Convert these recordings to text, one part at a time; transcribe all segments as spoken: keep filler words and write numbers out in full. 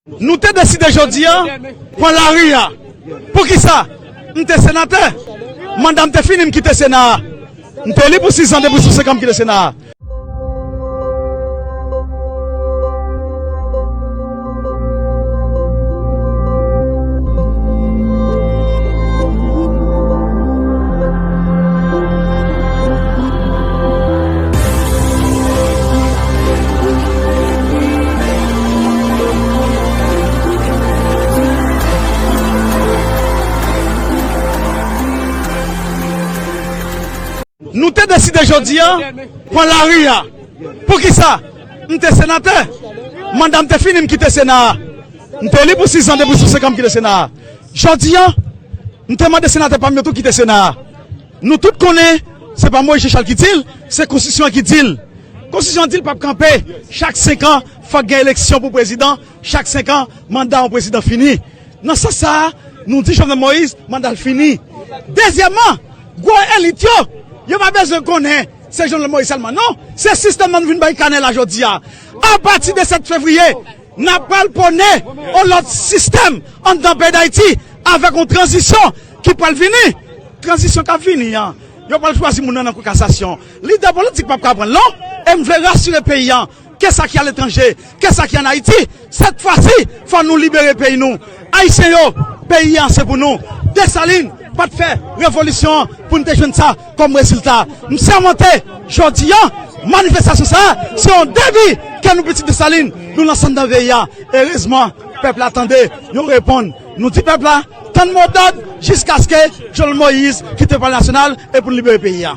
Nou te deside jodi a pran lari a. Poukisa? M te senatè. Manda m te fini, m kite Sena a. M te eli pou sis an, depi sou senk an m kite Sena a. Nou te deside jodi a pran lari a. Poukisa? M te senatè. Manda m te fini, m kite Sena a. M te eli pou sis an, depi sou senk an m kite Sena a. Jodi a, m te mande senatè pa m yo tou kite Sena a. Nou tout konnen, se pa Moïse Jean Charles ki di l, se konstitisyon an ki di l. Konstitisyon an di l p ap kanpe. Chak senk an, fòk gen eleksyon pou prezidan. Chak senk an, manda yon prezidan fini. Nan sans sa a, nou di Jovenel Moïse, manda l fini. Dezyèmman, gwo elit yo, yo pa bezwen konnen se Jovenel Moïse sèlman, non. Se sistèm nan nou vin bay kanè la jodi a. Apati de sèt fevriye, n ap pral pwone yon lòt sistèm anndan peyi Dayiti avèk yon tranzisyon ki pral vini. Tranzisyon k ap vini an, yo pral chwazi moun nan nan kou kasasyon. Lidè politik p ap ka pran l non. E m vle rasire peyi an, ke sa ki aletranje, ke sa ki ann Ayiti, sèt fwa si, fò nou libere peyi nou. Ayisyen yo, peyi an se pou nou. Desalin pa t fè revolisyon an pou n te jwenn sa kòm rezilta. M sèmante, jodi a, manifestasyon sa a, se yon defi ke nou pitit Desalin, nou lanse anndan peyi a. Erezman, pèp la tande, yo reponn. Nou di pèp la, tann modòd jiskaske Jovenel Moïse kite Palè Nasyonal e pou n libere peyi a.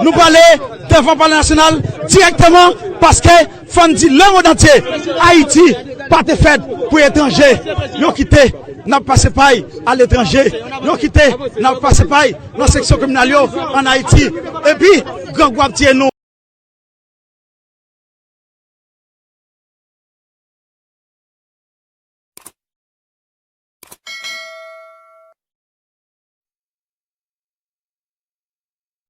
Nou prale devan Palè Nasyonal dirèkteman paske fò n di lemonn antye, Ayiti pa te fèt pou etranje. Yo kite n ap pase pay aletranje. Yo kite n ap pase pay nan seksyon kriminèl yo ann Ayiti. Epi, grangou ap tiye nou.